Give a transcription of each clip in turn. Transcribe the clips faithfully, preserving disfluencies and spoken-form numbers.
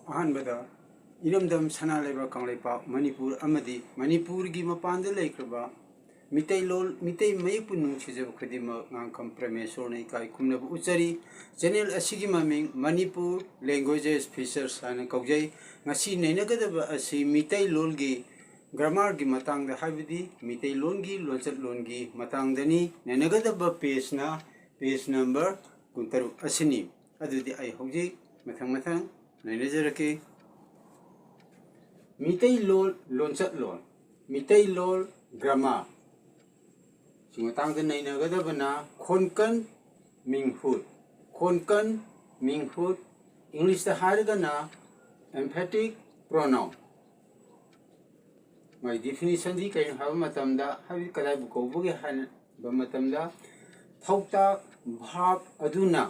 ꯑꯍꯥꯟꯕꯗ ꯏꯔꯝꯗꯝ ꯁꯅꯥ ꯂꯩꯕꯥꯛ ꯀꯪꯂꯩꯄꯥꯛ ꯃꯅꯤꯄꯨꯔ ꯑꯃꯗꯤ ꯃꯅꯤꯄꯨꯔꯒꯤ ꯃꯄꯥꯟꯗ ꯂꯩꯈ꯭ꯔꯕ ꯃꯤꯇꯩꯂꯣꯟ, ꯃꯤꯇꯩ ꯃꯌꯦꯛꯄꯨ ꯅꯨꯡꯁꯤꯖꯕ ꯈꯨꯗꯤꯡꯃꯛ ꯉꯥꯡꯈꯝ ꯄ꯭ꯔꯃꯦꯁꯣꯔꯅ ꯏꯀꯥꯏ ꯈꯨꯝꯅꯕ ꯎꯠꯆꯔꯤ꯫ ꯆꯦꯅꯦꯜ ꯑꯁꯤꯒꯤ ꯃꯃꯤꯡ ꯃꯅꯤꯄꯨꯔ ꯂꯦꯡꯒ꯭ꯋꯦꯖꯦꯁ ꯐꯤꯆꯔꯁ ꯍꯥꯏꯅ ꯀꯧꯖꯩ꯫ ꯉꯁꯤ ꯅꯩꯅꯒꯗꯕ ꯑꯁꯤ ꯃꯤꯇꯩꯂꯣꯟꯒꯤ ꯒ꯭ꯔꯥꯃꯥꯔꯒꯤ ꯃꯇꯥꯡꯗ, ꯍꯥꯏꯕꯗꯤ ꯃꯤꯇꯩꯂꯣꯟꯒꯤ ꯂꯣꯟꯆꯠꯂꯣꯟꯒꯤ ꯃꯇꯥꯡꯗꯅꯤ꯫ ꯅꯩꯅꯒꯗꯕ ꯄꯦꯖꯅ ꯄꯦꯖ ꯅꯝꯕꯔ ꯀꯨꯟꯇꯔꯨꯛ ꯑꯁꯤꯅꯤ꯫ ꯑꯗꯨꯗꯤ ꯑꯩ ꯍꯧꯖꯤꯛ ꯃꯊꯪ ꯃꯊꯪ ꯅꯩꯅꯖꯔꯛꯀꯦ꯫ ꯃꯤꯇꯩꯂꯣꯟ ꯂꯣꯟꯆꯠꯂꯣꯟ, ꯃꯤꯇꯩꯂꯣꯟ ꯒ꯭ꯔꯥꯃꯥꯔ꯫ ꯁꯤ ꯃꯇꯥꯡꯗ ꯅꯩꯅꯒꯗꯕꯅ ꯈꯣꯟꯀꯟ ꯃꯤꯡꯍꯨꯠ꯫ ꯈꯣꯟꯀꯟ ꯃꯤꯡꯍꯨꯠ, ꯏꯪꯂꯤꯁꯇ ꯍꯥꯏꯔꯒꯅ emphatic pronoun꯫ ꯃꯥꯒꯤ ꯗꯤꯐꯤꯅꯤꯁꯟꯗꯤ ꯀꯔꯤꯅꯣ ꯍꯥꯏꯕ ꯃꯇꯝꯗ, ꯍꯥꯏꯕꯗꯤ ꯀꯗꯥꯏꯕꯨ ꯀꯧꯕꯒꯦ ꯍꯥꯏꯕ ꯃꯇꯝꯗ, ꯊꯧꯇꯥꯛ verb ꯑꯗꯨꯅ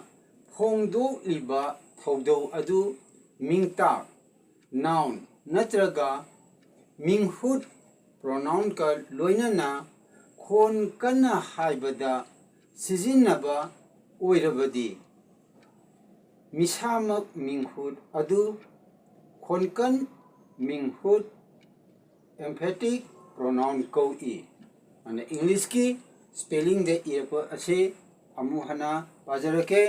ꯐꯣꯡꯗꯣꯛꯂꯤꯕ ꯊꯧꯗꯧ ꯑꯗꯨ ꯃꯤꯡꯇꯥꯛ noun ꯅꯠꯇ꯭ꯔꯒ ꯃꯤꯡꯍꯨꯠ pronounꯀ ꯂꯣꯏꯅꯅ ꯈꯣꯟ ꯀꯟꯅ ꯍꯥꯏꯕꯗ ꯁꯤꯖꯤꯟꯅꯕ ꯑꯣꯏꯔꯕꯗꯤ, ꯃꯤꯁꯥꯃꯛ ꯃꯤꯡꯍꯨꯠ ꯑꯗꯨ ꯈꯣꯟꯀꯟ ꯃꯤꯡꯍꯨꯠ emphatic pronoun ꯀꯧꯏ꯫ ꯑꯗꯨꯅ ꯏꯪꯂꯤꯁꯀꯤ ꯁ꯭ꯄꯦꯂꯤꯡꯗ ꯏꯔꯛꯄ ꯑꯁꯤ ꯑꯃꯨꯛ ꯍꯟꯅ ꯄꯥꯖꯔꯛꯀꯦ꯫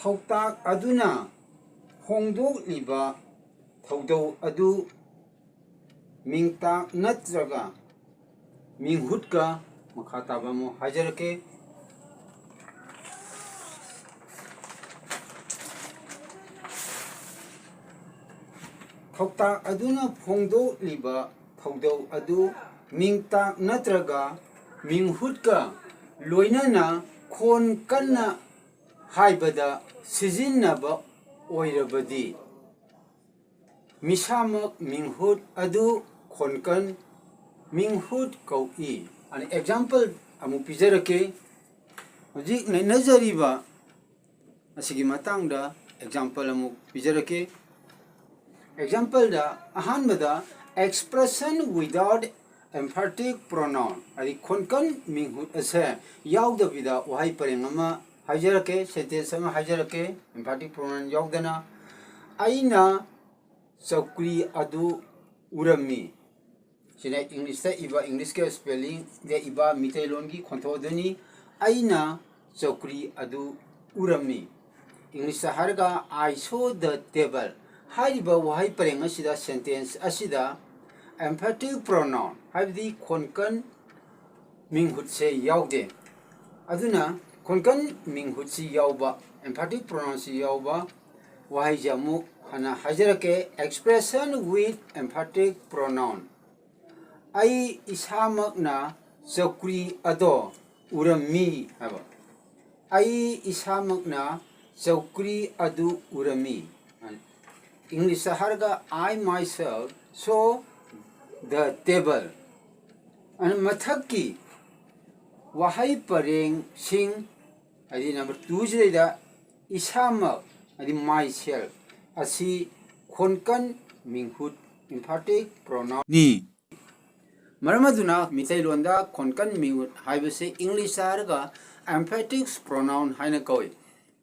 ꯊꯧꯇꯥꯛ ꯑꯗꯨꯅ ꯐꯣꯡꯗꯣꯛꯂꯤꯕ ꯊꯧꯗꯧ ꯑꯗꯨ ꯃꯤꯡꯇꯥꯛ ꯅꯠꯇ꯭ꯔꯒ ꯃꯤꯡꯍꯨꯠꯀ, ꯃꯈꯥ ꯇꯥꯕ ꯑꯃꯨꯛ ꯍꯥꯏꯖꯔꯛꯀꯦ꯫ ꯊꯧꯇꯥꯛ ꯑꯗꯨꯅ ꯐꯣꯡꯗꯣꯛꯂꯤꯕ ꯊꯧꯗꯧ ꯑꯗꯨ ꯃꯤꯡꯇꯥꯛ ꯅꯠꯇ꯭ꯔꯒ ꯃꯤꯡꯍꯨꯠꯀ ꯂꯣꯏꯅꯅ ꯈꯣꯟ ꯀꯟꯅ ꯍꯥꯏꯕꯗ ꯁꯤꯖꯤꯟꯅꯕ ꯑꯣꯏꯔꯕꯗꯤ, ꯃꯤꯁꯥꯃꯛ ꯃꯤꯡꯍꯨꯠ ꯑꯗꯨ ꯈꯣꯟꯀꯟ ꯃꯤꯡꯍꯨꯠ ꯀꯧꯏ꯫ ꯑꯅ ꯑꯦꯛꯖꯥꯝꯄꯜ ꯑꯃꯨꯛ ꯄꯤꯖꯔꯛꯀꯦ꯫ ꯍꯧꯖꯤꯛ ꯅꯩꯅꯖꯔꯤꯕ ꯑꯁꯤꯒꯤ ꯃꯇꯥꯡꯗ ꯑꯦꯛꯖꯥꯝꯄꯜ ꯑꯃꯨꯛ ꯄꯤꯖꯔꯛꯀꯦ꯫ ꯑꯦꯛꯖꯥꯝꯄꯜꯗ ꯑꯍꯥꯟꯕꯗ expression without Emphatic pronoun ꯍꯥꯏꯗꯤ ꯈꯣꯟꯀꯟ ꯃꯤꯡꯍꯨꯠ ꯑꯁꯦ ꯌꯥꯎꯗꯕꯤꯗ ꯋꯥꯍꯩ ꯄꯔꯦꯡ ꯑꯃ ꯍꯥꯏꯖꯔꯛꯀꯦ, sentence ꯑꯃ ꯍꯥꯏꯖꯔꯛꯀꯦ, emphatic pronoun ꯌꯥꯎꯗꯅ꯫ "ꯑꯩꯅ ꯆꯧꯀ꯭ꯔꯤ ꯑꯗꯨ ꯎꯔꯝꯃꯤ"꯫ ꯁꯤꯅ ꯏꯪꯂꯤꯁꯇ ꯏꯕ, ꯏꯪꯂꯤꯁꯀꯤ spellingꯗ ꯏꯕ ꯃꯤꯇꯩꯂꯣꯟꯒꯤ ꯈꯣꯟꯊꯣꯛ ꯑꯗꯨꯅꯤ꯫ "ꯑꯩꯅ ꯆꯧꯀ꯭ꯔꯤ ꯑꯗꯨ ꯎꯔꯝꯃꯤ"꯫ ꯏꯪꯂꯤꯁꯇ ꯍꯥꯏꯔꯒ "I saw the table"꯫ ꯍꯥꯏꯔꯤꯕ ꯋꯥꯍꯩ ꯄꯔꯦꯡ ꯑꯁꯤꯗ, sentence ꯑꯁꯤꯗ emphatic pronoun ꯍꯥꯏꯕꯗꯤ ꯈꯣꯟꯀꯟ ꯃꯤꯡꯍꯨꯠꯁꯦ ꯌꯥꯎꯗꯦ꯫ ꯑꯗꯨꯅ ꯈꯣꯟꯀꯟ ꯃꯤꯡꯍꯨꯠꯁꯤ ꯌꯥꯎꯕ, emphatic pronounꯁꯤ ꯌꯥꯎꯕ ꯋꯥꯍꯩꯁꯦ ꯑꯃꯨꯛ ꯍꯟꯅ ꯍꯥꯏꯖꯔꯛꯀꯦ: "Expression with emphatic pronoun"꯫ "ꯑꯩ ꯏꯁꯥꯃꯛꯅ ꯆꯧꯀ꯭ꯔꯤ ꯑꯗꯣ ꯎꯔꯝꯃꯤ" ꯍꯥꯏꯕ꯫ "ꯑꯩ ꯏꯁꯥꯃꯛꯅ ꯆꯧꯀ꯭ꯔꯤ ꯑꯗꯨ ꯎꯔꯝꯃꯤ"꯫ ꯏꯪꯂꯤꯁꯇ ꯍꯥꯏꯔꯒ "I myself saw the table"꯫ ꯑꯗꯨꯅ ꯃꯊꯛꯀꯤ ꯋꯥꯍꯩ ꯄꯔꯦꯡꯁꯤꯡ, ꯍꯥꯏꯗꯤ number twoꯁꯤꯗꯩꯗ "ꯏꯁꯥꯃꯛ" ꯍꯥꯏꯗꯤ myself ꯑꯁꯤ ꯈꯣꯟꯀꯟ ꯃꯤꯡꯍꯨꯠ, emphatic pronounꯅꯤ꯫ ꯃꯔꯝ ꯑꯗꯨꯅ ꯃꯤꯇꯩꯂꯣꯟꯗ ꯈꯣꯟꯀꯟ ꯃꯤꯡꯍꯨꯠ ꯍꯥꯏꯕꯁꯤ ꯏꯪꯂꯤꯁꯇ ꯍꯥꯏꯔꯒ emphatic pronoun ꯍꯥꯏꯅ ꯀꯧꯏ꯫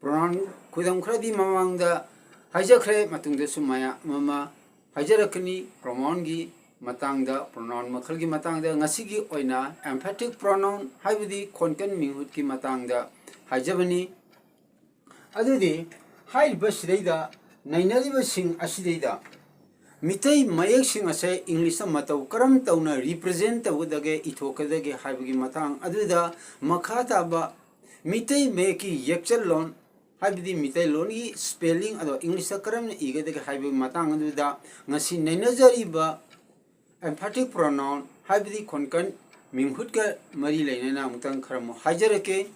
Pronoun ꯈꯨꯗꯝ ꯈꯔꯗꯤ ꯃꯃꯥꯡꯗ ꯍꯥꯏꯖꯈ꯭ꯔꯦ, ꯃꯇꯨꯡꯗꯁꯨ ꯃꯌꯥꯝ ꯑꯃ ꯍꯥꯏꯖꯔꯛꯀꯅꯤ pronounꯒꯤ ꯃꯇꯥꯡꯗ, pronoun ꯃꯈꯜꯒꯤ ꯃꯇꯥꯡꯗ꯫ ꯉꯁꯤꯒꯤ ꯑꯣꯏꯅ emphatic pronoun ꯍꯥꯏꯕꯗꯤ ꯈꯣꯟꯀꯟ ꯃꯤꯡꯍꯨꯠꯀꯤ ꯃꯇꯥꯡꯗ ꯍꯥꯏꯖꯕꯅꯤ꯫ ꯑꯗꯨꯗꯤ ꯍꯥꯏꯔꯤꯕ ꯁꯤꯗꯩꯗ ꯅꯩꯅꯔꯤꯕꯁꯤꯡ ꯑꯁꯤꯗꯩꯗ ꯃꯤꯇꯩ ꯃꯌꯦꯛꯁꯤꯡ ꯑꯁꯦ ꯏꯪꯂꯤꯁꯇ ꯃꯇꯧ ꯀꯔꯝ ꯇꯧꯅ represent ꯇꯧꯒꯗꯒꯦ, ꯏꯊꯣꯛꯀꯗꯒꯦ ꯍꯥꯏꯕꯒꯤ ꯃꯇꯥꯡ ꯑꯗꯨꯗ ꯃꯈꯥ ꯇꯥꯕ ꯃꯤꯇꯩ ꯃꯌꯦꯛꯀꯤ ꯌꯦꯛꯆꯜꯂꯣꯟ, ꯍꯥꯏꯕꯗꯤ ꯃꯤꯇꯩꯂꯣꯟꯒꯤ spelling ꯑꯗꯣ ꯏꯪꯂꯤꯁꯇ ꯀꯔꯝꯅ ꯏꯒꯗꯒꯦ ꯍꯥꯏꯕꯒꯤ ꯃꯇꯥꯡ ꯑꯗꯨꯗ ꯉꯁꯤ ꯅꯩꯅꯖꯔꯤꯕ emphatic pronoun ꯍꯥꯏꯕꯗꯤ ꯈꯣꯟꯀꯟ ꯃꯤꯡꯍꯨꯠꯀ ꯃꯔꯤ ꯂꯩꯅꯅ ꯑꯃꯨꯛꯇꯪ ꯈꯔ ꯑꯃꯨꯛ ꯍꯥꯏꯖꯔꯛꯀꯦ꯫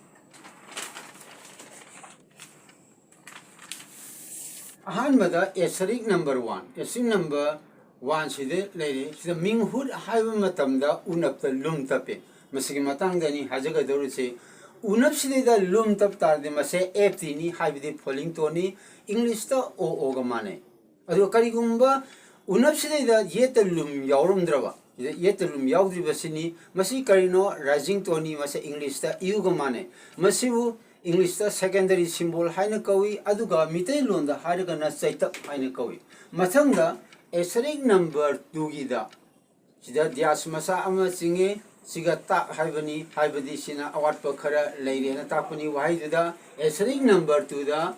ꯑꯍꯥꯟꯕꯗ asterisk number one, asterisk number one ꯁꯤꯗ ꯂꯩꯔꯦ꯫ ꯁꯤꯗ ꯃꯤꯡꯍꯨꯠ ꯍꯥꯏꯕ ꯃꯇꯝꯗ ꯎꯅꯞꯇ ꯂꯨꯝ ꯇꯞꯄꯦ꯫ ꯃꯁꯤꯒꯤ ꯃꯇꯥꯡꯗꯅꯤ ꯍꯥꯏꯖꯒꯗꯧꯔꯤꯁꯤ꯫ ꯎꯅꯞꯁꯤꯗꯩꯗ ꯂꯨꯝ ꯇꯞ ꯇꯥꯔꯗꯤ ꯃꯁꯦ F T ꯅꯤ, ꯍꯥꯏꯕꯗꯤ falling toneꯅꯤ꯫ ꯏꯪꯂꯤꯁꯇ O O ꯒ ꯃꯥꯟꯅꯩ꯫ ꯑꯗꯨꯒ ꯀꯔꯤꯒꯨꯝꯕ ꯎꯅꯞꯁꯤꯗꯩꯗ ꯌꯦꯠꯇ ꯂꯨꯝ ꯌꯥꯎꯔꯝꯗ꯭ꯔꯕ, ꯁꯤꯗ ꯌꯦꯠꯇ ꯂꯨꯝ ꯌꯥꯎꯗ꯭ꯔꯤꯕꯁꯤꯅꯤ꯫ ꯃꯁꯤ ꯀꯔꯤꯅꯣ? Rising toneꯅꯤ꯫ ꯃꯁꯤ Englishꯇ Uꯒ ꯃꯥꯟꯅꯩ꯫ ꯃꯁꯤꯕꯨ Englishꯇ secondary symbol ꯍꯥꯏꯅ ꯀꯧꯏ, ꯑꯗꯨꯒ ꯃꯤꯇꯩꯂꯣꯟꯗ ꯍꯥꯏꯔꯒꯅ ꯆꯩꯇꯞ ꯍꯥꯏꯅ ꯀꯧꯏ꯫ ꯃꯊꯪꯗ asterisk number twoꯒꯤꯗ ꯁꯤꯗ dash ꯃꯆꯥ ꯑꯃ ꯆꯤꯡꯉꯤ꯫ ꯁꯤꯒ ꯇꯥꯛ ꯍꯥꯏꯕꯅꯤ, ꯍꯥꯏꯕꯗꯤ ꯁꯤꯅ ꯑꯋꯥꯠꯄ ꯈꯔ ꯂꯩꯔꯦꯅ ꯇꯥꯛꯄꯅꯤ꯫ ꯋꯥꯍꯩꯗꯨꯗ asterisk number twoꯗ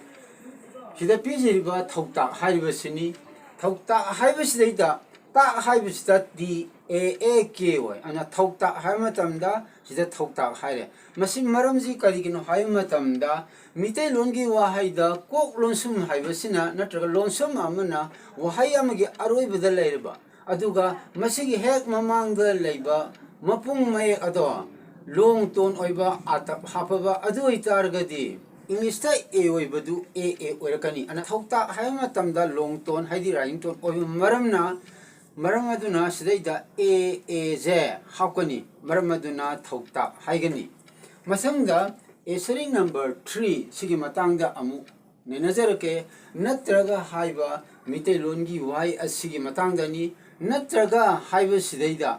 ꯁꯤꯗ ꯄꯤꯖꯔꯤꯕ ꯊꯧꯇꯥꯛ ꯍꯥꯏꯔꯤꯕꯁꯤꯅꯤ꯫ ꯊꯧꯇꯥꯛ ꯍꯥꯏꯕꯁꯤꯗꯩꯗ ꯇꯥꯛ ꯍꯥꯏꯕꯁꯤꯗ T A A K ꯑꯣꯏ꯫ ꯑꯗꯨꯅ ꯊꯧꯇꯥꯛ ꯍꯥꯏꯕ ꯃꯇꯝꯗ ꯁꯤꯗ ꯊꯧꯇꯥꯛ ꯍꯥꯏꯔꯦ꯫ ꯃꯁꯤ ꯃꯔꯝꯁꯤ ꯀꯔꯤꯒꯤꯅꯣ ꯍꯥꯏꯕ ꯃꯇꯝꯗ ꯃꯤꯇꯩꯂꯣꯟꯒꯤ ꯋꯥꯍꯩꯗ ꯀꯣꯛ ꯂꯣꯟꯁꯨꯝ ꯍꯥꯏꯕꯁꯤꯅ ꯅꯠꯇ꯭ꯔꯒ ꯂꯣꯟꯁꯨꯝ ꯑꯃꯅ ꯋꯥꯍꯩ ꯑꯃꯒꯤ ꯑꯔꯣꯏꯕꯗ ꯂꯩꯔꯕ ꯑꯗꯨꯒ ꯃꯁꯤꯒꯤ ꯍꯦꯛ ꯃꯃꯥꯡꯗ ꯂꯩꯕ ꯃꯄꯨꯡ ꯃꯌꯦꯛ ꯑꯗꯣ long tone ꯑꯣꯏꯕ ꯑꯥꯇꯞ ꯍꯥꯞꯄꯕ ꯑꯗꯨ ꯑꯣꯏꯇꯥꯔꯒꯗꯤ Englishꯇ A ꯑꯣꯏꯕꯗꯨ A A ꯑꯣꯏꯔꯛꯀꯅꯤ꯫ ꯑꯗꯨꯅ ꯊꯧꯇꯥꯛ ꯍꯥꯏꯕ ꯃꯇꯝꯗ long tone ꯍꯥꯏꯗꯤ rising tone ꯑꯣꯏꯕ ꯃꯔꯝꯅ, ꯃꯔꯝ ꯑꯗꯨꯅ ꯁꯤꯗꯩꯗ A A ꯁꯦ ꯍꯥꯞꯀꯅꯤ, ꯃꯔꯝ ꯑꯗꯨꯅ ꯊꯧꯇꯥꯛ ꯍꯥꯏꯒꯅꯤ꯫ ꯃꯊꯪꯗ asterisk number three ꯁꯤꯒꯤ ꯃꯇꯥꯡꯗ ꯑꯃꯨꯛ ꯅꯩꯅꯖꯔꯛꯀꯦ꯫ ꯅꯠꯇ꯭ꯔꯒ ꯍꯥꯏꯕ ꯃꯤꯇꯩꯂꯣꯟꯒꯤ ꯋꯥꯍꯩ ꯑꯁꯤꯒꯤ ꯃꯇꯥꯡꯗꯅꯤ꯫ ꯅꯠꯇ꯭ꯔꯒ ꯍꯥꯏꯕꯁꯤꯗꯩꯗ,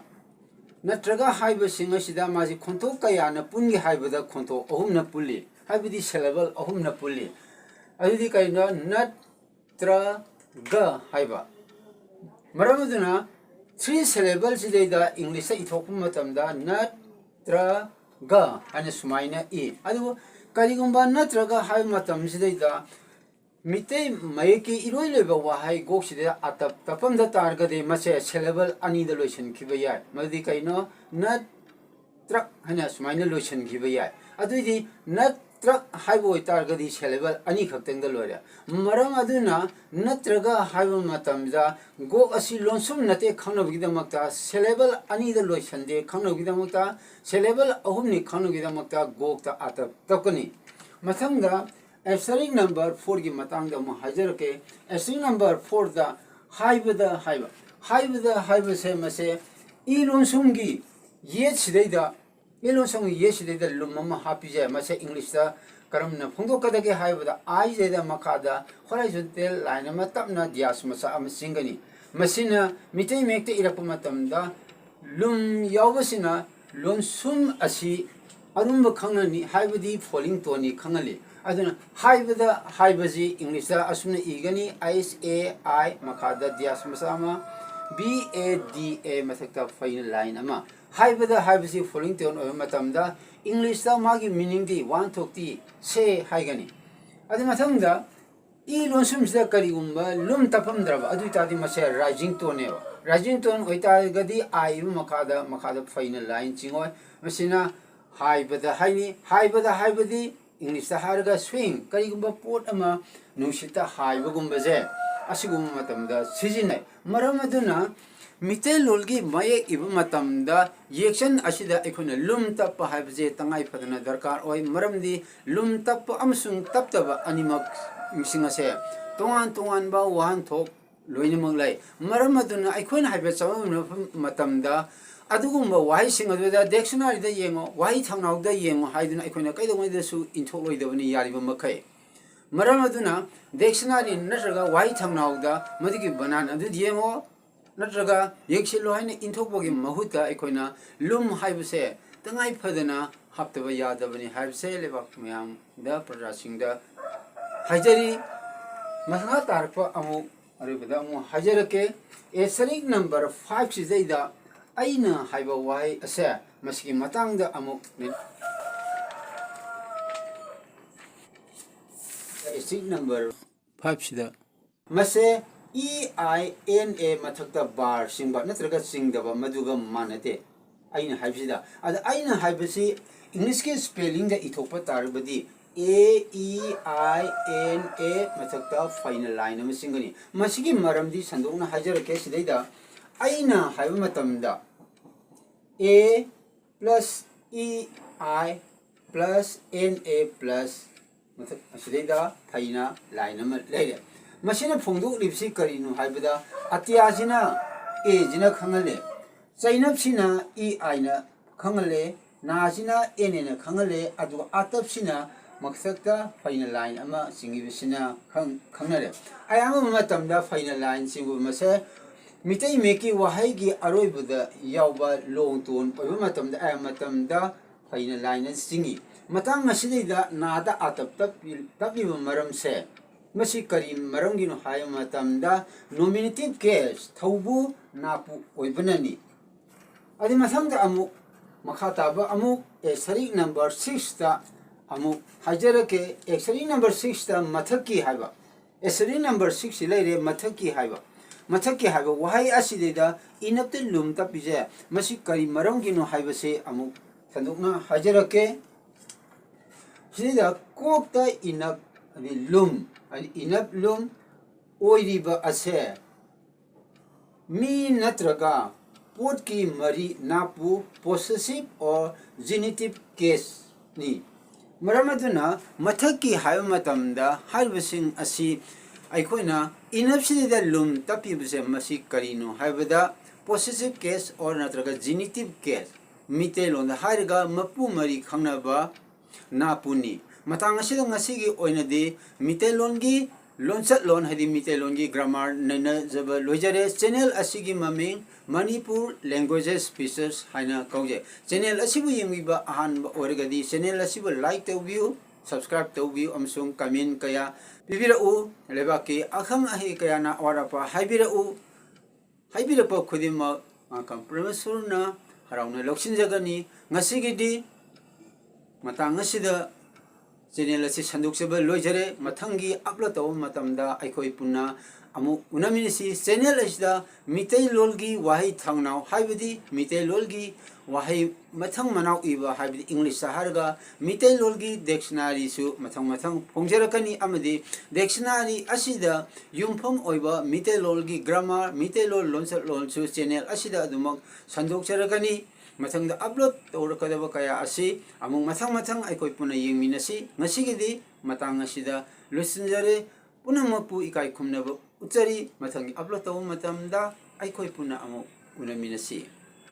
ꯅꯠꯇ꯭ꯔꯒ ꯍꯥꯏꯕꯁꯤꯡ ꯑꯁꯤꯗ ꯃꯥꯁꯤ ꯈꯣꯟꯊꯣꯛ ꯀꯌꯥꯅ ꯄꯨꯟꯒꯦ ꯍꯥꯏꯕꯗ ꯈꯣꯟꯊꯣꯛ ꯑꯍꯨꯝꯅ ꯄꯨꯜꯂꯤ, ꯍꯥꯏꯕꯗꯤ syllable ꯑꯍꯨꯝꯅ ꯄꯨꯜꯂꯤ꯫ ꯑꯗꯨꯗꯤ ꯀꯔꯤꯅꯣ? ꯅꯠꯇ꯭ꯔꯒ ꯍꯥꯏꯕ꯫ ꯃꯔꯝ ꯑꯗꯨꯅ three syllableꯁꯤꯗꯩꯗ Englishꯇ ꯏꯊꯣꯛꯄ ꯃꯇꯝꯗ ꯅꯠꯇ꯭ꯔꯒ ꯍꯥꯏꯅ ꯁꯨꯃꯥꯏꯅ ꯏ꯫ ꯑꯗꯨꯕꯨ ꯀꯔꯤꯒꯨꯝꯕ ꯅꯠꯇ꯭ꯔꯒ ꯍꯥꯏꯕ ꯃꯇꯝꯁꯤꯗꯩꯗ ꯃꯤꯇꯩ ꯃꯌꯦꯛꯀꯤ ꯏꯔꯣꯏ ꯂꯣꯏꯕ ꯋꯥꯍꯩ ꯒꯣꯛꯁꯤꯗ ꯑꯥꯇꯞ ꯇꯞꯄꯝꯗ ꯇꯥꯔꯒꯗꯤ ꯃꯁꯦ syllable ꯑꯅꯤꯗ ꯂꯣꯏꯁꯤꯟꯈꯤꯕ ꯌꯥꯏ꯫ ꯃꯗꯨꯗꯤ ꯀꯩꯅꯣ? ꯅꯠ ꯇ꯭ꯔꯛ ꯍꯥꯏꯅ ꯁꯨꯃꯥꯏꯅ ꯂꯣꯏꯁꯤꯟꯈꯤꯕ ꯌꯥꯏ꯫ ꯑꯗꯨꯏꯗꯤ ꯅꯠ ꯇ꯭ꯔꯛ ꯍꯥꯏꯕ ꯑꯣꯏꯇꯥꯔꯒꯗꯤ syllable ꯑꯅꯤꯈꯛꯇꯪꯗ ꯂꯣꯏꯔꯦ꯫ ꯃꯔꯝ ꯑꯗꯨꯅ ꯅꯠꯇ꯭ꯔꯒ ꯍꯥꯏꯕ ꯃꯇꯝꯗ ꯒꯣꯛ ꯑꯁꯤ ꯂꯣꯟꯁꯨꯝ ꯅꯠꯇꯦ ꯈꯪꯅꯕꯒꯤꯗꯃꯛꯇ syllable ꯑꯅꯤꯗ ꯂꯣꯏꯁꯟꯗꯦ ꯈꯪꯅꯕꯒꯤꯗꯃꯛꯇ syllable ꯑꯍꯨꯝꯅꯤ ꯈꯪꯅꯕꯒꯤꯗꯃꯛꯇ ꯒꯣꯛꯇ ꯑꯥꯇꯞ ꯇꯞꯀꯅꯤ꯫ ꯃꯊꯪꯗ asterisk number fourꯒꯤ ꯃꯇꯥꯡꯗ ꯑꯃꯨꯛ ꯍꯥꯏꯖꯔꯛꯀꯦ꯫ Asterisk number fourꯗ ꯍꯥꯏꯕꯗ ꯍꯥꯏꯕ, ꯍꯥꯏꯕꯗ ꯍꯥꯏꯕꯁꯦ ꯃꯁꯦ ꯏ ꯂꯣꯟꯁꯨꯝꯒꯤ ꯌꯦꯠꯁꯤꯗꯩꯗ, ꯏ ꯂꯣꯟꯁꯨꯝꯒꯤ ꯌꯦꯠꯁꯤꯗꯩꯗ ꯂꯨꯝ ꯑꯃ ꯍꯥꯞꯄꯤꯖꯩ꯫ ꯃꯁꯦ Englishꯇ ꯀꯔꯝꯅ ꯐꯣꯡꯗꯣꯛꯀꯗꯒꯦ ꯍꯥꯏꯕꯗ, I ꯁꯤꯗꯩꯗ ꯃꯈꯥꯗ horizontal line ꯑꯃ ꯇꯞꯅ dash ꯃꯆꯥ ꯑꯃ ꯆꯤꯡꯒꯅꯤ꯫ ꯃꯁꯤꯅ ꯃꯤꯇꯩ ꯃꯌꯦꯛꯇ ꯏꯔꯛꯄ ꯃꯇꯝꯗ ꯂꯨꯝ ꯌꯥꯎꯕꯁꯤꯅ ꯂꯣꯟꯁꯨꯝ ꯑꯁꯤ ꯑꯔꯨꯝꯕ ꯈꯪꯍꯜꯂꯤ, ꯍꯥꯏꯕꯗꯤ falling toneꯅꯤ ꯈꯪꯍꯜꯂꯤ꯫ ꯑꯗꯨꯅ ꯍꯥꯏꯕꯗ ꯍꯥꯏꯕꯁꯤ Englishꯇ ꯑꯁꯨꯝꯅ ꯏꯒꯅꯤ, H A I, ꯃꯈꯥꯗ dash ꯃꯆꯥ ꯑꯃ, B A D A, ꯃꯊꯛꯇ ꯐꯩꯅ line ꯑꯃ꯫ ꯍꯥꯏꯕꯗ ꯍꯥꯏꯕꯁꯤ falling tone ꯑꯣꯏꯕ ꯃꯇꯝꯗ Englishꯇ ꯃꯥꯒꯤ meaningꯗꯤ, ꯋꯥꯍꯟꯊꯣꯛꯇꯤ say ꯍꯥꯏꯒꯅꯤ꯫ ꯑꯗꯨ ꯃꯊꯪꯗ ꯏ ꯂꯣꯟꯁꯨꯝꯁꯤꯗ ꯀꯔꯤꯒꯨꯝꯕ ꯂꯨꯝ ꯇꯞꯄꯝꯗ꯭ꯔꯕ, ꯑꯗꯨ ꯑꯣꯏꯇꯥꯔꯗꯤ ꯃꯁꯦ rising toneꯅꯦꯕ꯫ Rising tone ꯑꯣꯏꯇꯥꯔꯒꯗꯤ I ꯏꯕ ꯃꯈꯥꯗ, ꯃꯈꯥꯗ ꯐꯩꯅ line ꯆꯤꯡꯉꯣꯏ꯫ ꯃꯁꯤꯅ ꯍꯥꯏꯕꯗ ꯍꯥꯏꯅꯤ꯫ ꯍꯥꯏꯕꯗ ꯍꯥꯏꯕꯗꯤ Englishꯇ ꯍꯥꯏꯔꯒ swing, ꯀꯔꯤꯒꯨꯝꯕ ꯄꯣꯠ ꯑꯃ ꯅꯨꯡꯁꯤꯠꯇ ꯍꯥꯏꯕꯒꯨꯝꯕꯁꯦ ꯑꯁꯤꯒꯨꯝꯕ ꯃꯇꯝꯗ ꯁꯤꯖꯤꯟꯅꯩ꯫ ꯃꯔꯝ ꯑꯗꯨꯅ ꯃꯤꯇꯩꯂꯣꯟꯒꯤ ꯃꯌꯦꯛ ꯏꯕ ꯃꯇꯝꯗ ꯌꯦꯛꯁꯟ ꯑꯁꯤꯗ ꯑꯩꯈꯣꯏꯅ ꯂꯨꯝ ꯇꯞꯄ ꯍꯥꯏꯕꯁꯦ ꯇꯉꯥꯏ ꯐꯗꯅ ꯗꯔꯀꯥꯔ ꯑꯣꯏ꯫ ꯃꯔꯝꯗꯤ ꯂꯨꯝ ꯇꯞꯄ ꯑꯃꯁꯨꯡ ꯇꯞꯇꯕ ꯑꯅꯤꯃꯛꯁꯤꯡ ꯑꯁꯦ ꯇꯣꯉꯥꯟ ꯇꯣꯉꯥꯟꯕ ꯋꯥꯍꯟꯊꯣꯛ ꯂꯣꯏꯅꯃꯛ ꯂꯩ꯫ ꯃꯔꯝ ꯑꯗꯨꯅ ꯑꯩꯈꯣꯏꯅ ꯍꯥꯏꯐꯦꯠ ꯆꯃꯝꯅꯕ ꯃꯇꯝꯗ ꯑꯗꯨꯒꯨꯝꯕ ꯋꯥꯍꯩꯁꯤꯡ ꯑꯗꯨꯗ dictionaryꯗ ꯌꯦꯡꯉꯣ, ꯋꯥꯍꯩ ꯊꯧꯅꯥꯎꯗ ꯌꯦꯡꯉꯣ ꯍꯥꯏꯗꯨꯅ ꯑꯩꯈꯣꯏꯅ ꯀꯩꯗꯧꯉꯩꯗꯁꯨ ꯏꯟꯊꯣꯛꯂꯣꯏꯗꯕꯅꯤ ꯌꯥꯔꯤꯕ ꯃꯈꯩ꯫ ꯃꯔꯝ ꯑꯗꯨꯅ dictionary ꯅꯠꯇ꯭ꯔꯒ ꯋꯥꯍꯩ ꯊꯧꯅꯥꯎꯗ ꯃꯗꯨꯒꯤ ꯕꯅꯥꯟ ꯑꯗꯨ ꯌꯦꯡꯉꯣ ꯅꯠꯇ꯭ꯔꯒ ꯌꯦꯡꯁꯤꯜꯂꯣ ꯍꯥꯏꯅ ꯏꯟꯊꯣꯛꯄꯒꯤ ꯃꯍꯨꯠꯇ ꯑꯩꯈꯣꯏꯅ ꯂꯨꯝ ꯍꯥꯏꯕꯁꯦ ꯇꯉꯥꯏ ꯐꯗꯅ ꯍꯥꯞꯇꯕ ꯌꯥꯗꯕꯅꯤ ꯍꯥꯏꯕꯁꯦ ꯂꯩꯕꯥꯛ ꯃꯌꯥꯝꯗ, ꯄ꯭ꯔꯖꯥꯁꯤꯡꯗ ꯍꯥꯏꯖꯔꯤ꯫ ꯃꯈꯥ ꯇꯥꯔꯛꯄ ꯑꯃꯨꯛ ꯑꯔꯣꯏꯕꯗ ꯑꯃꯨꯛ ꯍꯥꯏꯖꯔꯛꯀꯦ꯫ Asterisk number five ꯁꯤꯗꯩꯗ ꯑꯩꯅ ꯍꯥꯏꯕ ꯋꯥꯍꯩ ꯑꯁꯦ ꯃꯁꯤꯒꯤ ꯃꯇꯥꯡꯗ ꯑꯃꯨꯛ asterisk number five ꯁꯤꯗ ꯃꯁꯦ E I N A ꯃꯊꯛꯇ bar ꯆꯤꯡꯕ ꯅꯠꯇ꯭ꯔꯒ ꯆꯤꯡꯗꯕ ꯃꯗꯨꯒ ꯃꯥꯟꯅꯗꯦ꯫ ꯑꯩꯅ ꯍꯥꯏꯕꯁꯤꯗ, ꯑꯗ ꯑꯩꯅ ꯍꯥꯏꯕꯁꯤ Englishꯀꯤ spellingꯗ ꯏꯊꯣꯛꯄ ꯇꯥꯔꯕꯗꯤ A E I N A ꯃꯊꯛꯇ ꯐꯩꯅ line ꯑꯃ ꯆꯤꯡꯒꯅꯤ꯫ ꯃꯁꯤꯒꯤ ꯃꯔꯝꯗꯤ ꯁꯟꯗꯣꯛꯅ ꯍꯥꯏꯖꯔꯛꯀꯦ ꯁꯤꯗꯩꯗ꯫ ꯑꯩꯅ ꯍꯥꯏꯕ ꯃꯇꯝꯗ A plus E I plus N A plus ꯃꯊꯛ ꯑꯁꯤꯗꯩꯗ ꯐꯩꯅ line ꯑꯃ ꯂꯩꯔꯦ꯫ ꯃꯁꯤꯅ ꯐꯣꯡꯗꯣꯛꯂꯤꯕꯁꯤ ꯀꯔꯤꯅꯣ ꯍꯥꯏꯕꯗ, ꯑꯇꯤꯌꯥꯁꯤꯅ Aꯁꯤꯅ ꯈꯪꯍꯜꯂꯦ, ꯆꯩꯅꯞꯁꯤꯅ E Iꯅ ꯈꯪꯍꯜꯂꯦ, ꯅꯥꯁꯤꯅ N Aꯅ ꯈꯪꯍꯜꯂꯦ, ꯑꯗꯨꯒ ꯑꯇꯞꯁꯤꯅ ꯃꯊꯛꯇ ꯐꯩꯅ line ꯑꯃ ꯆꯤꯡꯉꯤꯕꯁꯤꯅ ꯈꯪ-, ꯈꯪꯅꯔꯦ꯫ ꯑꯌꯥꯝꯕ ꯃꯇꯝꯗ ꯐꯩꯅ line ꯆꯤꯡꯕ ꯃꯁꯦ ꯃꯤꯇꯩ ꯃꯌꯦꯛꯀꯤ ꯋꯥꯍꯩꯒꯤ ꯑꯔꯣꯏꯕꯗ ꯌꯥꯎꯕ ꯂꯣꯡ ꯇꯣꯟ ꯑꯣꯏꯕ ꯃꯇꯝꯗ, ꯑ, ꯃꯇꯝꯗ ꯐꯩꯅ ꯂꯥꯏꯅ ꯆꯤꯡꯏ꯫ ꯃꯇꯥꯡ ꯑꯁꯤꯗꯩꯗ ꯅꯥꯗ ꯑꯥꯇꯞ ꯇꯞꯄꯤ-, ꯇꯞꯂꯤꯕ ꯃꯔꯝꯁꯦ, ꯃꯁꯤ ꯀꯔꯤ ꯃꯔꯝꯒꯤꯅꯣ ꯍꯥꯏꯕ ꯃꯇꯝꯗ, nominative case, ꯊꯧꯕꯨ ꯅꯥꯄꯨ ꯑꯣꯏꯕꯅꯅꯤ꯫ ꯑꯗꯨ ꯃꯊꯪꯗ ꯑꯃꯨꯛ, ꯃꯈꯥ ꯇꯥꯕ ꯑꯃꯨꯛ asterisk number six ꯇ ꯑꯃꯨꯛ ꯍꯥꯏꯖꯔꯛꯀꯦ꯫ Asterisk number six ꯇ ꯃꯊꯛꯀꯤ ꯍꯥꯏꯕ, asterisk number six ꯁꯤ ꯂꯩꯔꯦ, ꯃꯊꯛꯀꯤ ꯍꯥꯏꯕ, ꯃꯊꯛꯀꯤ ꯍꯥꯏꯕ ꯋꯥꯍꯩ ꯑꯁꯤꯗꯩꯗ ꯏꯅꯞꯇ ꯂꯨꯝ ꯇꯞꯄꯤꯁꯦ ꯃꯁꯤ ꯀꯔꯤ ꯃꯔꯝꯒꯤꯅꯣ ꯍꯥꯏꯕꯁꯦ ꯑꯃꯨꯛ ꯁꯟꯗꯣꯛꯅ ꯍꯥꯏꯖꯔꯛꯀꯦ꯫ ꯁꯤꯗ ꯀꯣꯛꯇ ꯏꯅꯞ, ꯑꯗꯩ ꯂꯨꯝ, ꯑꯗꯩ ꯏꯅꯞ ꯂꯨꯝ ꯑꯣꯏꯔꯤꯕ ꯑꯁꯦ ꯃꯤ ꯅꯠꯇ꯭ꯔꯒ ꯄꯣꯠꯀꯤ ꯃꯔꯤ ꯅꯥꯄꯨ, possessive or genitive case ꯅꯤ꯫ ꯃꯔꯝ ꯑꯗꯨꯅ ꯃꯊꯛꯀꯤ ꯍꯥꯏꯕ ꯃꯇꯝꯗ ꯍꯥꯏꯔꯤꯕꯁꯤꯡ ꯑꯁꯤ ꯑꯩꯈꯣꯏꯅ ꯏꯅꯞꯁꯤꯗ ꯂꯨꯝ ꯇꯞꯄꯤꯕꯁꯦ ꯃꯁꯤ ꯀꯔꯤꯅꯣ ꯍꯥꯏꯕꯗ, possessive case or ꯅꯠꯇ꯭ꯔꯒ genitive case, ꯃꯤꯇꯩꯂꯣꯟꯗ ꯍꯥꯏꯔꯒ ꯃꯄꯨ ꯃꯔꯤ ꯈꯪꯅꯕ ꯅꯥꯄꯨꯅꯤ꯫ ꯃꯇꯥꯡ ꯑꯁꯤꯗ ꯉꯁꯤꯒꯤ ꯑꯣꯏꯅꯗꯤ ꯃꯤꯇꯩꯂꯣꯟꯒꯤ ꯂꯣꯟꯆꯠꯂꯣꯟ, ꯍꯥꯏꯗꯤ ꯃꯤꯇꯩꯂꯣꯟꯒꯤ grammar ꯅꯩꯅꯖꯕ ꯂꯣꯏꯖꯔꯦ꯫ Channel ꯑꯁꯤꯒꯤ ꯃꯃꯤꯡ Manipur Languages Features ꯍꯥꯏꯅ ꯀꯧꯖꯩ꯫ Channel ꯑꯁꯤꯕꯨ ꯌꯦꯡꯕꯤꯕ ꯑꯍꯥꯟꯕ ꯑꯣꯏꯔꯒꯗꯤ channel ꯑꯁꯤꯕꯨ like ꯇꯧꯕꯤꯌꯨ, subscribe ꯇꯧꯕꯤꯌꯨ ꯑꯃꯁꯨꯡ comment ꯀꯌꯥ ꯄꯤꯕꯤꯔꯛꯎ꯫ ꯂꯩꯕꯥꯛꯀꯤ ꯑꯈꯪ ꯑꯍꯩ ꯀꯌꯥꯅ ꯑꯋꯥꯠ ꯑꯄꯥ ꯍꯥꯏꯕꯤꯔꯛꯎ꯫ ꯍꯥꯏꯕꯤꯔꯛꯄ ꯈꯨꯗꯤꯡꯃꯛ ꯃꯥ ꯄ꯭ꯔꯃꯦꯁꯣꯔꯅ ꯍꯔꯥꯎꯅ ꯂꯧꯁꯤꯟꯖꯒꯅꯤ꯫ ꯉꯁꯤꯒꯤꯗꯤ ꯃꯇꯥꯡ ꯑꯁꯤꯗ channel ꯑꯁꯤ ꯁꯟꯗꯣꯛꯆꯕ ꯂꯣꯏꯖꯔꯦ꯫ ꯃꯊꯪꯒꯤ upload ꯇꯧꯕ ꯃꯇꯝꯗ ꯑꯩꯈꯣꯏ ꯄꯨꯟꯅ ꯑꯃꯨꯛ ꯎꯅꯃꯤꯟꯅꯁꯤ꯫ Channel ꯑꯁꯤꯗ ꯃꯤꯇꯩꯂꯣꯟꯒꯤ ꯋꯥꯍꯩ ꯊꯥꯡꯅꯥꯎ, ꯍꯥꯏꯕꯗꯤ ꯃꯤꯇꯩꯂꯣꯟꯒꯤ ꯋꯥꯍꯩ ꯃꯊꯪ ꯃꯅꯥꯎ ꯏꯕ, ꯍꯥꯏꯕꯗꯤ English ꯇ ꯍꯥꯏꯔꯒ ꯃꯤꯇꯩꯂꯣꯟꯒꯤ dictionary ꯁꯨ ꯃꯊꯪ ꯃꯊꯪ ꯐꯣꯡꯖꯔꯛꯀꯅꯤ, ꯑꯃꯗꯤ dictionary ꯑꯁꯤꯗ ꯌꯨꯝꯐꯝ ꯑꯣꯏꯕ ꯃꯤꯇꯩꯂꯣꯟꯒꯤ grammar, ꯃꯤꯇꯩꯂꯣꯟ ꯂꯣꯟꯆꯠꯂꯣꯟꯁꯨ channel ꯑꯁꯤꯗ ꯑꯗꯨꯃꯛ ꯁꯟꯗꯣꯛꯆꯔꯛꯀꯅꯤ꯫ ꯃꯊꯪꯗ upload ꯇꯧꯔꯛꯀꯗꯕ ꯀꯌꯥ ꯑꯁꯤ ꯑꯃꯨꯛ ꯃꯊꯪ ꯃꯊꯪ ꯑꯩꯈꯣꯏ ꯄꯨꯟꯅ ꯌꯦꯡꯃꯤꯟꯅꯁꯤ꯫ ꯉꯁꯤꯒꯤꯗꯤ ꯃꯇꯥꯡ ꯑꯁꯤꯗ ꯂꯣꯏꯁꯤꯟꯖꯔꯦ꯫ ꯄꯨꯝꯅꯃꯛꯄꯨ ꯏꯀꯥꯏ ꯈꯨꯝꯅꯕ ꯎꯠꯆꯔꯤ꯫ ꯃꯊꯪꯒꯤ upload ꯇꯧꯕ ꯃꯇꯝꯗ ꯑꯩꯈꯣꯏ ꯄꯨꯟꯅ ꯑꯃꯨꯛ ꯎꯅꯃꯤꯟꯅꯁꯤ꯫